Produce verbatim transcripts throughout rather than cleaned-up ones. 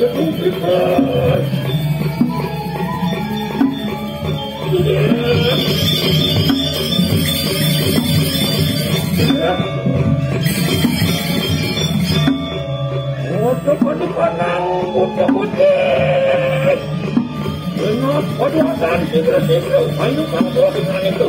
Ojo kau di panang, ojo putih. Ingat, kau di atas, tidur-tidur. Ayo, kamu bawa ke sana itu.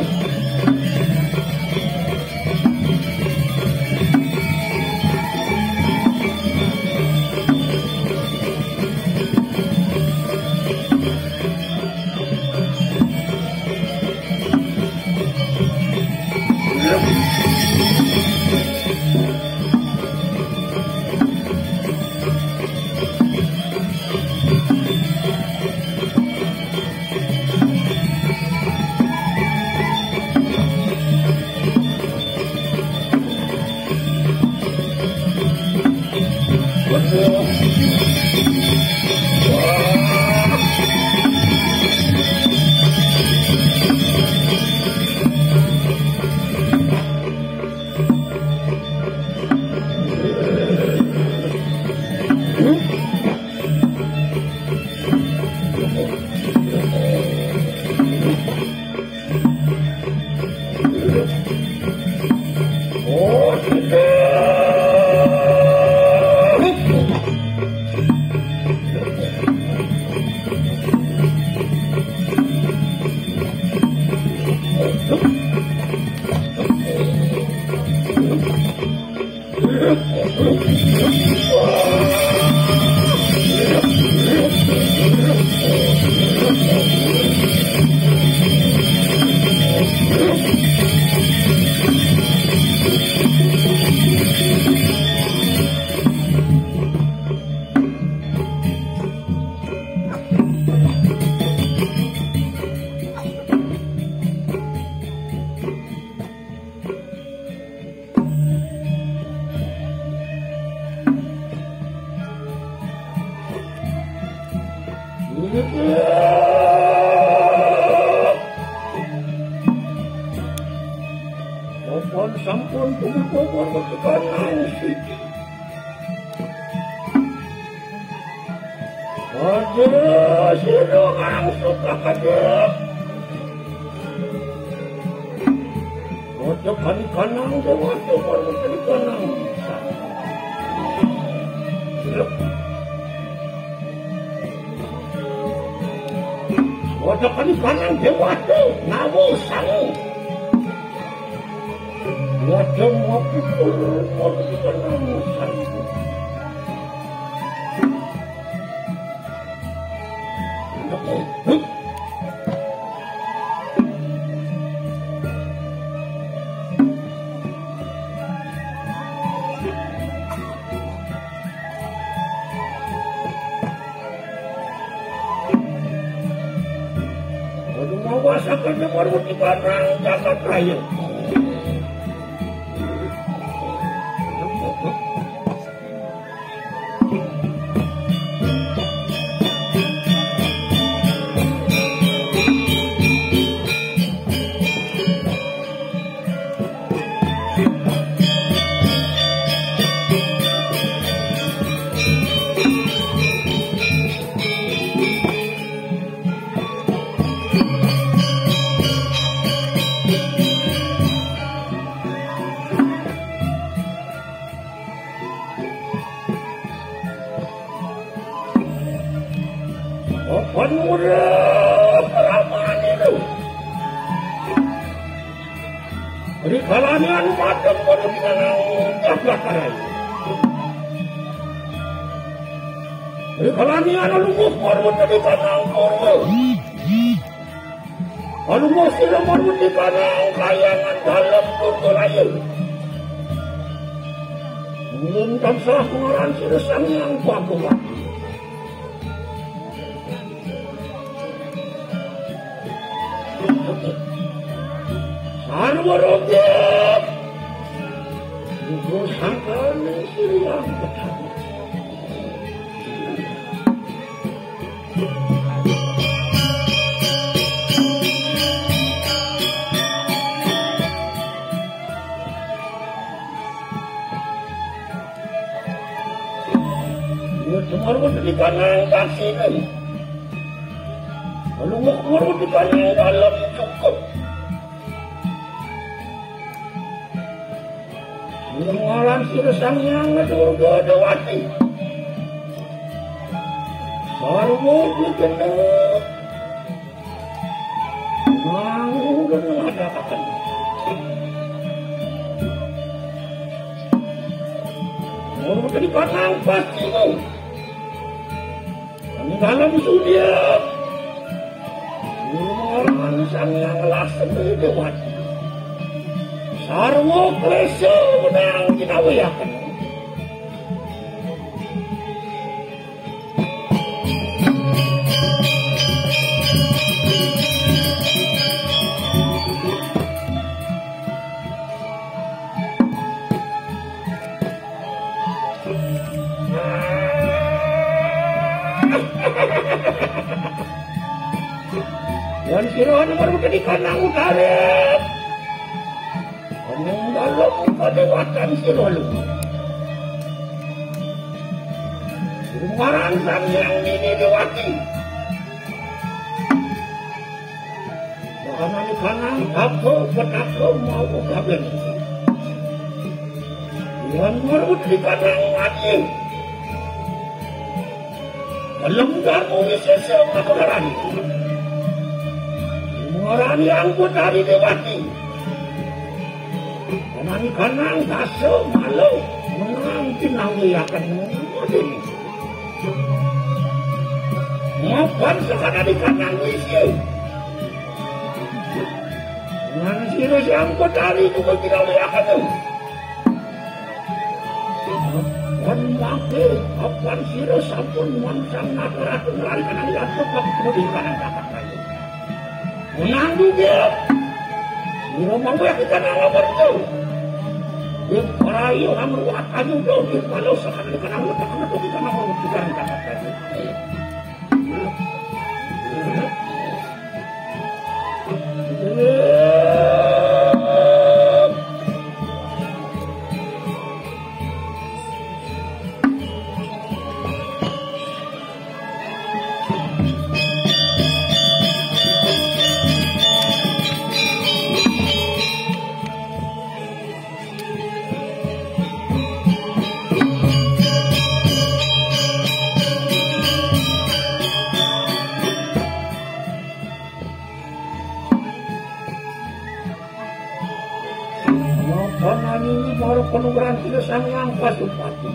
Papan sampun punika pun ketukan siki. Aja sira angsuk kakadep. Ojo kani kanang dewata marang kani kanang. Ojo kani kanang dewata nawa sangu. Ojo mapikul marang kani kanang sangu. Aduh, mawasaken nomor wedi barang jagat raya. Apa nurut peramaan itu? Rikalane anu madhep padha pinanang jagat raya. Rikalane anu lungguh padha pinanang purwa. Anu mesti lemah mesti kanang kayangan dalem turun air. Ulun tansah ngaran sira Sang Hyang Bhagawan. Sarwa rogyat. Ugo sangkane siriang betara. Iya, cemar Di kanang kasih kan. Lalu makmur di kanang dalam cukup. Ngaran sira Sang Hyang Durga Dewati. Sarwa dikenal. Mau dan mengadakan. Mau jadi patang pasti mau. Dalam sudia. Orang Sang Hyang Laksamana Dewati. Sarwa klesa menang kinawiaken. Yan sira anu baru tadi kanang utara. Anu dalam kadewatan sira lu. Ngaran Sang Hyang Nini Dewati. Makana kanang apa petaka mau gaben. Yang marut di kanang mati. Belum kamu wisesa makarani. Marani angkut dari Dewati. Kanang kanang dasa malu menang kinawiaken mati. Mapan sakana di kanang wisi. Ngan sira sampun tari tungkul kinawiaken. Wan mangke, apan sira sampun mansang nataratun lari kanang yatra bagi kemudi kanang dapat rayu. Menang juga. Sira mangke kita nang amarga. Di parayu amruwat ayu do di palo sakana di kanang letak amat di kanang amarga kita nang dapat rayu. Panani para panugrahan sira Sang Hyang Pasupati.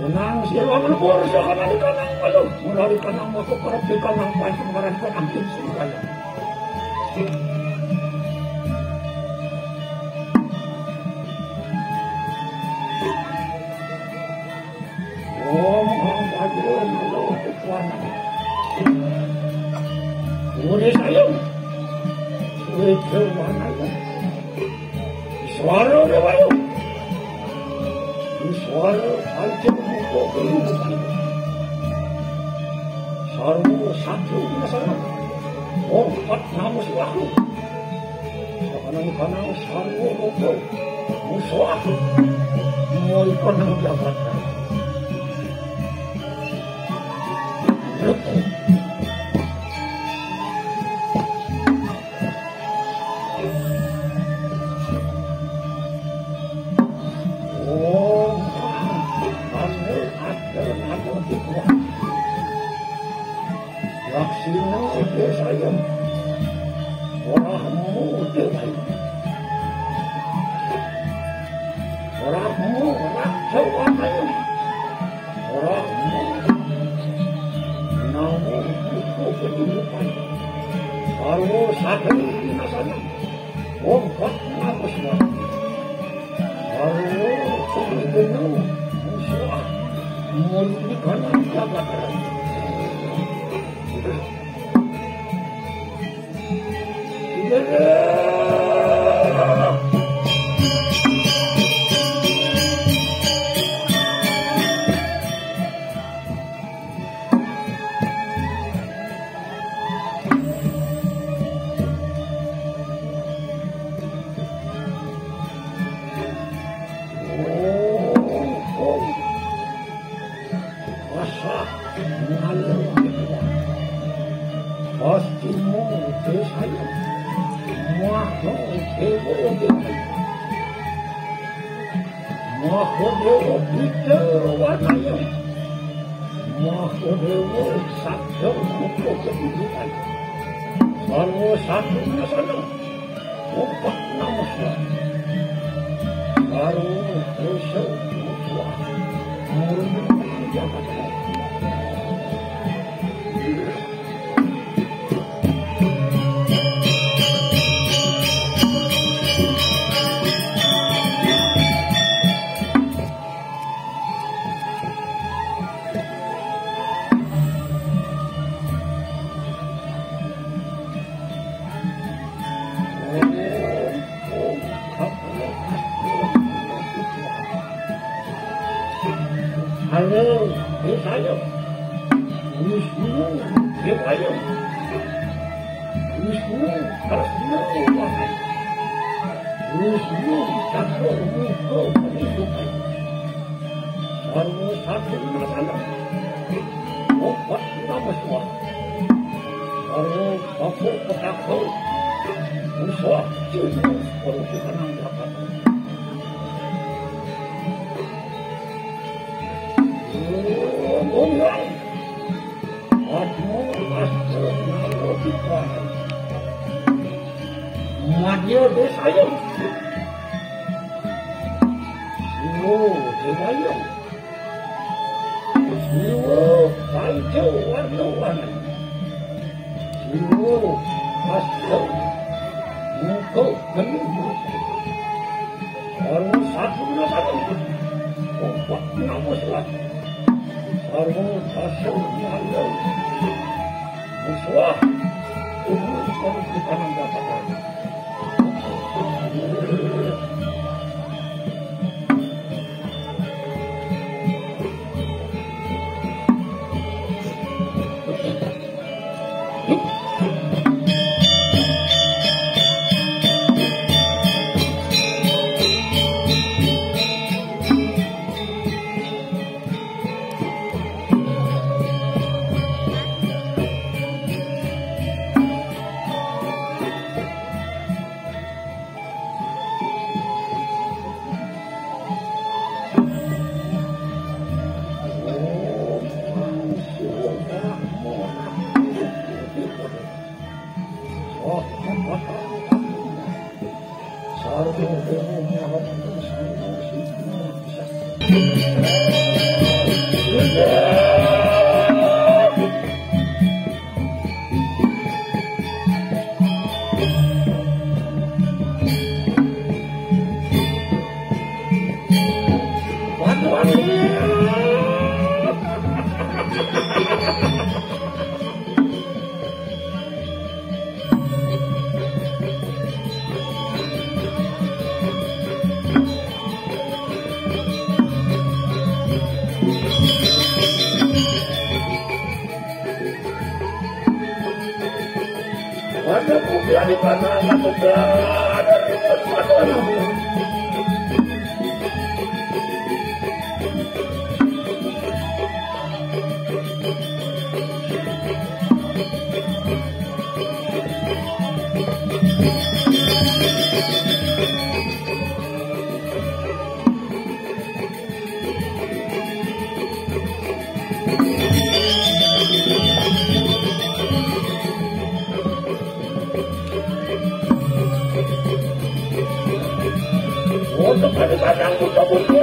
Menang sira nglebur sakana di kanang malu, menawi kanang masuk kerep di kanang Pasupati kanang sing wayah. Om Hang Padre Nalo Kekuana. Muri sayang. Muri Kekuana. Suara Dewayu. Suara Panca Muka Kehidupan. Sarwa satu nasana. Ompat nama selaku. Kanang-kanang sarwa rukun. Musuh aku. Mulai kanang jabatan. Oh, anu ada nama di Laksina desa yang orahmu dewai. Orahmu raksa wanayu. Orahmu namu buku kehidupan. Sarwa sadari nasana. Wong kok ngaku semua. Sarwa sedih jenuh. Musuh. Mulut di kanan jabat. Halo, Gusti Dewa, Maha Dewa, Maha Dewa Bida Wanaya, Maha Dewa Sabda Muka Kedudukan, Sarwa Satru Nasana. Obat nama suara. Baru besok musuh. Murni jabat. Halo, Desaya. Wisnu, Dewaya. Wisnu, Kresna, Wahan. Wisnu, Cakra, Wiku, Penipukan. Sarwa Satru Nasana. Obat nama suara. Sarwa Satru Petaka. Musuh, Sarwa Satru Petaka. Madya Desaya. Siwa Dewaya. Siwa Panca Warna-warni. Siwa Hasta. Muka Geni. Sarwa Satru Nasana. Obat nama suara. Sarwa Satru Nasana. Musuh. Tubuh harus ditanam dapatan. Ada kuda di mana, ada kuda, ada kuda. Untuk kadang-kadang buka-buka.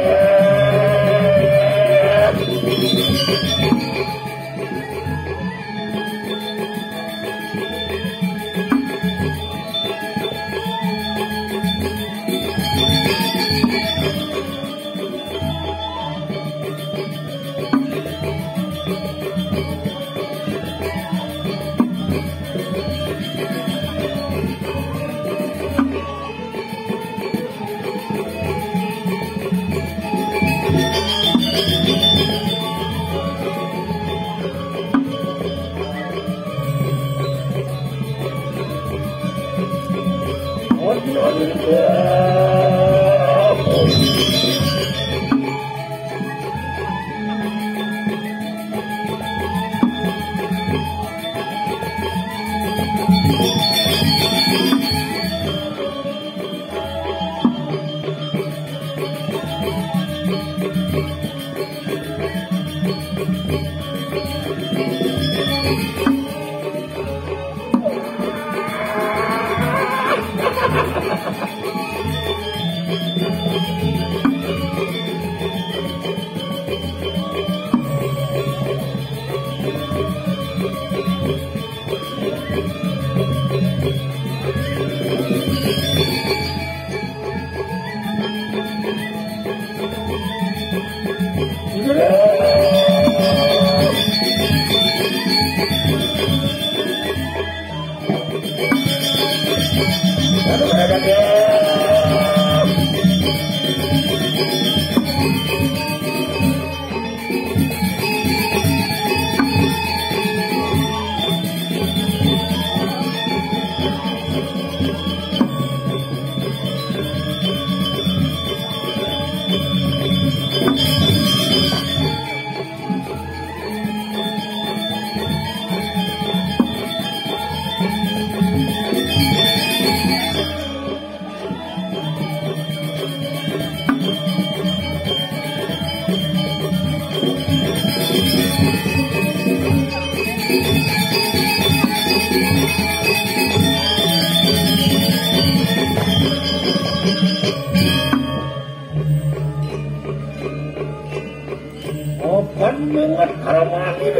Obat menget karo mati.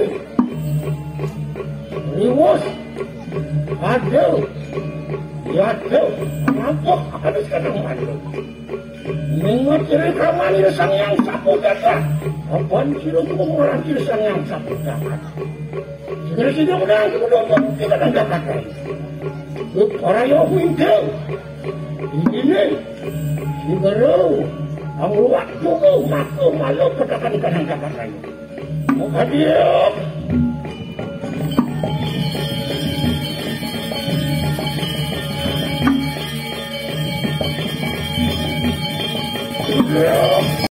Riwus. Aduh. Ya aduh. Apa harus kadang malu? Menget ciri kamani Sang Yang Saputaka. Apa ciri itu mengurangi Sang Yang Saputaka? Segera sini menang, kita nggak pakai. Para yo pintu. Ini nih. Segera. Ang waktu ko, mako, malo, patakan ka ng kapatay. Adiyo!